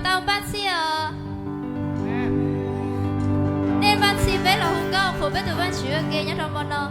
Tau npaj txhij os. Nej npaj txhij peb los hu nkauj qhuas peb tus Vajtswv ua ke nyob rau hmo no.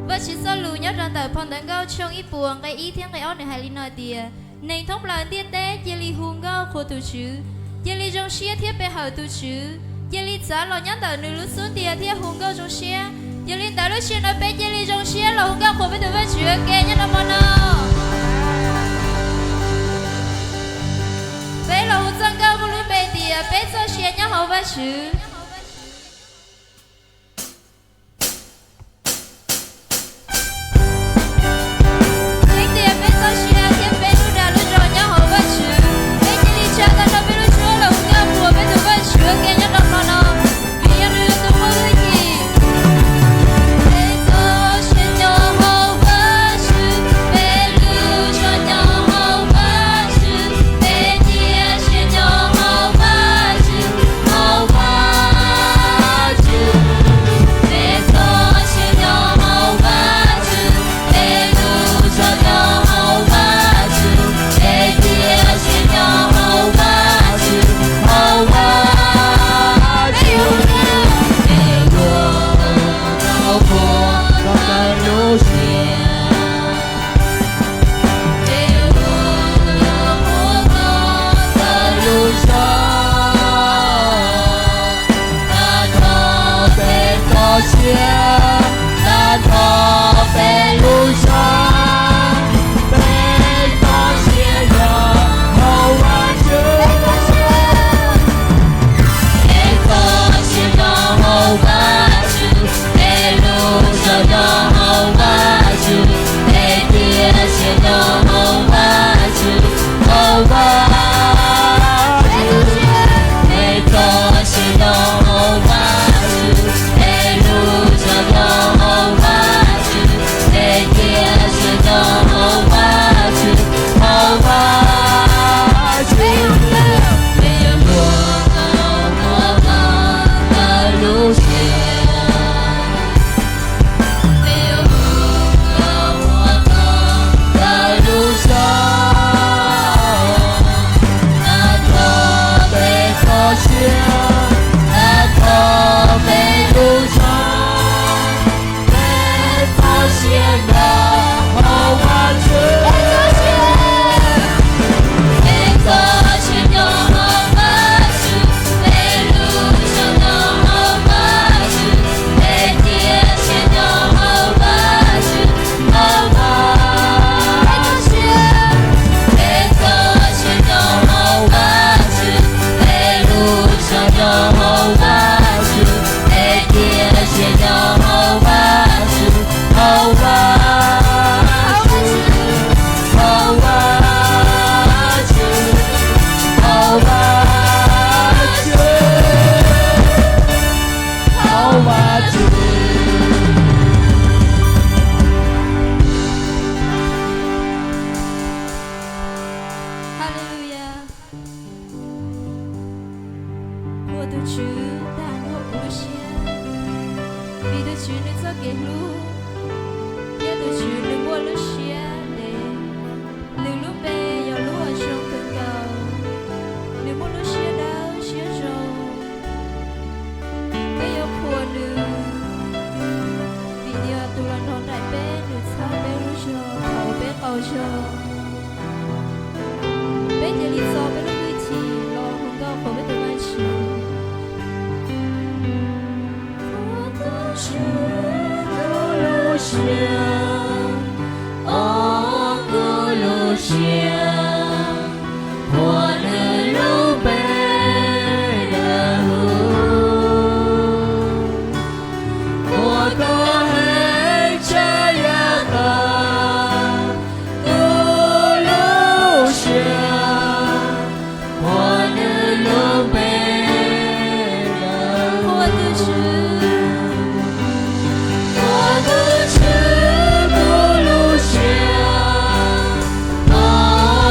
Vajtswv txoj lus nyob rau ntawm phau ntawv Nkauj tshooj ib puas nqe ib thiab nqe ob nws hais li no tias, neeg thoob plaws ntiaj teb cia li hu nkauj qhuas tus Tswv, cia li zoo siab thiab pe hawm tus Tswv, cia li txav los nyob ntawm nws lub xub ntiag thiab hu nkauj zoo siab. Yog li ntawd lub sij hawm no peb cia li zoo siab los hu nkauj qhuas peb tus Vajtswv ua ke nyob rau hmo no. Peb los hu txoj nkauj muaj lub npe tias peb txoj sia nyob hauv Vajtswv. Leej tias peb txoj sia thiab peb lub dag lub zog nyob hauv Vajtswv. Peb cia li tsa tau rau peb lub suab los hu nkauj qhuas peb tus Vajtswv ua ke nyob rau hmo no, vim yog nws yog tus muaj hwj chim. Peb txoj sia nyob hauv Vajtswv, peb lub zog nyob hauv Vajtswv, peb cia siab nyob hauv Vajtswv, hauv Vajtswv. Peb txoj sia nyob hauv Vajtswv, peb lub zog nyob hauv Vajtswv, peb cia siab nyob hauv Vajtswv, hauv Vajtswv. Peb ua tau qhuas tau lub siab. Peb ua tau qhuas tau lub zog. Tag nrho peb txoj sia, tag nrho peb lub zog, peb txoj sia nyob hauv Vajtswv. Peb txoj sia nyob hauv Vajtswv, peb lub zog nyob hauv Vajtswv, peb cia siab nyob hauv Vajtswv, hauv Vajtswv. Peb txoj sia nyob hauv Vajtswv, peb lub zog nyob hauv Vajtswv, peb cia siab nyob hauv Vajtswv, hauv Vajtswv. Peb yuav ua tau qhuas tau lub siab. Peb yuav ua tau qhuas tau lub siab. Tag nrho peb txoj sia, tag nrho peb lub zog, peb txoj sia nyob hauv Vajtswv. Peb txoj sia nyob hauv Vajtswv, peb lub zog nyob hauv Vajtswv, peb cia siab nyob hauv Vajtswv, hauv Vajtswv. Peb txoj sia nyob hauv Vajtswv, peb lub zog nyob hauv Vajtswv, peb cia siab nyob hauv Vajtswv, hauv Vajtswv, hauv Vajtswv, hauv Vajtswv, hauv Vajtswv. Hallelujah. Qhuas tus Tswv tag nrho kuv lub siab, vim tus Tswv nws txoj kev hlub, thiab tus Tswv nws muaj lub siab ntev. Nws lub npe yog lub uas zoo kawg nkaus, nws muaj lub siab dawb siab zoo. Peb yuav qhuas nws, vim yog tus los nrog nraim peb, nws txhawb peb lub zog thaum peb qaug zog. Peb cia li txo peb lub hwj chim los hu nkauj qhuas peb tus Vajtswv. Qhuas tus Tswv kuv lub siab, os kuv lub siab, qhuas nws lub npe dawb huv. Qhuas koj heev tshaj yav tas, kuv lub siab, qhuas nws lub npe dawb huv. Qhuas tus Tswv, qhuas tus Tswv kuv lub siab, os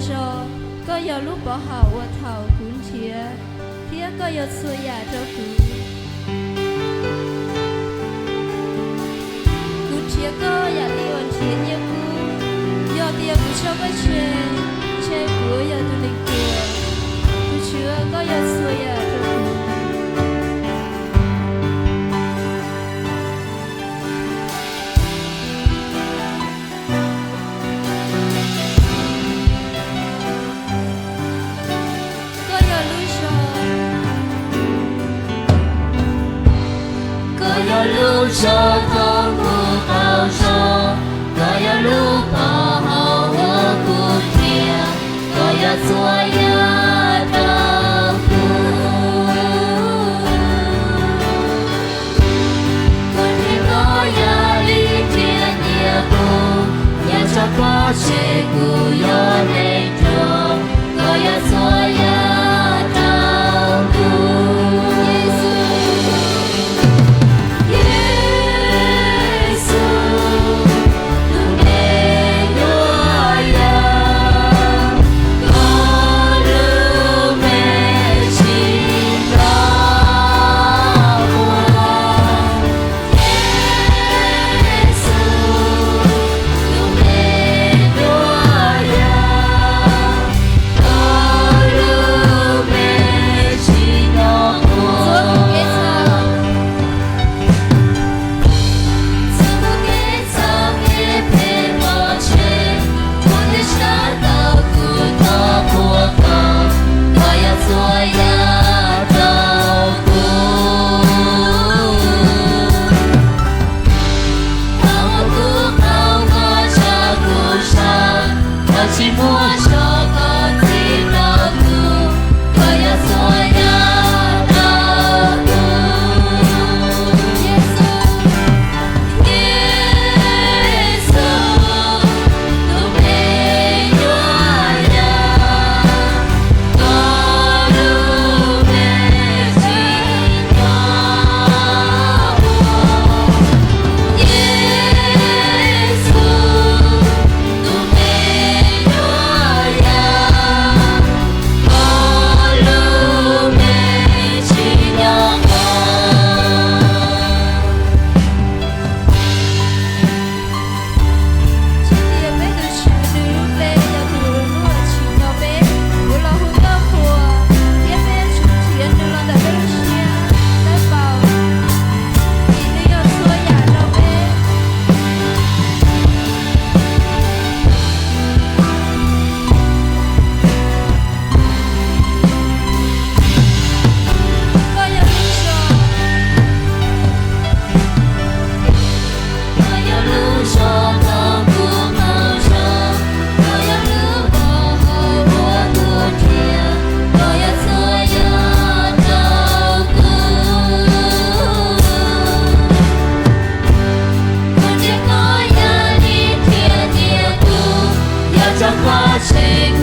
zog, koj yog lub pov haum uas thaum kuv nrhiav, thiab koj yog txhua yam rau kuv. Kuv nrhiav koj yam li uas nrhiav nyiaj kub, yog tias kuv tso koj tseg, ntshe kuv yuav yog tus neeg pluag. Tus Tswv, koj yog txhua yam rau kuv. Koj yog lub zog, koj yog lub zog thoob kuv qaug zog, koj yog lub pov haum uas kuv nrhiav, koj yog txhua yam rau kuv. Kuv nrhiav koj yam li nrhiav nyiaj kub, yog tso koj tseg kuv yuav neeg pluag, koj yog txhua yam rau kuv. Yexus, tus me nyuam yaus, koj lub npe tsim nyog muaj. Yexus, tus me nyuam yaus, koj lub npe tsim nyog muaj. Txhua kev txhaum kev phem pov tseg, muaj tej sab tau kuv tau qhuas koj, koj yog txhua yam rau kuv. Thaum kuv qaug koj tsa kuv sab, thaum tsis muaj tsho koj txib rau kuv, koj yog txhua yam rau kuv. Yexus, Yexus, tus me nyuam yaus, koj lub npe tsim nyog muaj. Yexus, tus me nyuam yaus, koj lub npe tsim nyog muaj. Tsis tias peb tus Tswv nws lub npe yog tus lub uas tsim nyog peb, kuv los hu koj qhuas, thiab peb yuav tsum nrhiav nws los ntawm peb lub siab, peb paub, vim nws yog txhua yam rau peb. Koj yog lub zog, koj yog lub zog thoob kuv qaug zog, koj yog lub pov haum uas kuv nrhiav, koj yog txhua yam rau kuv. Kuv nrhiav koj yam li nrhiav nyiaj kub, yog tso koj tseg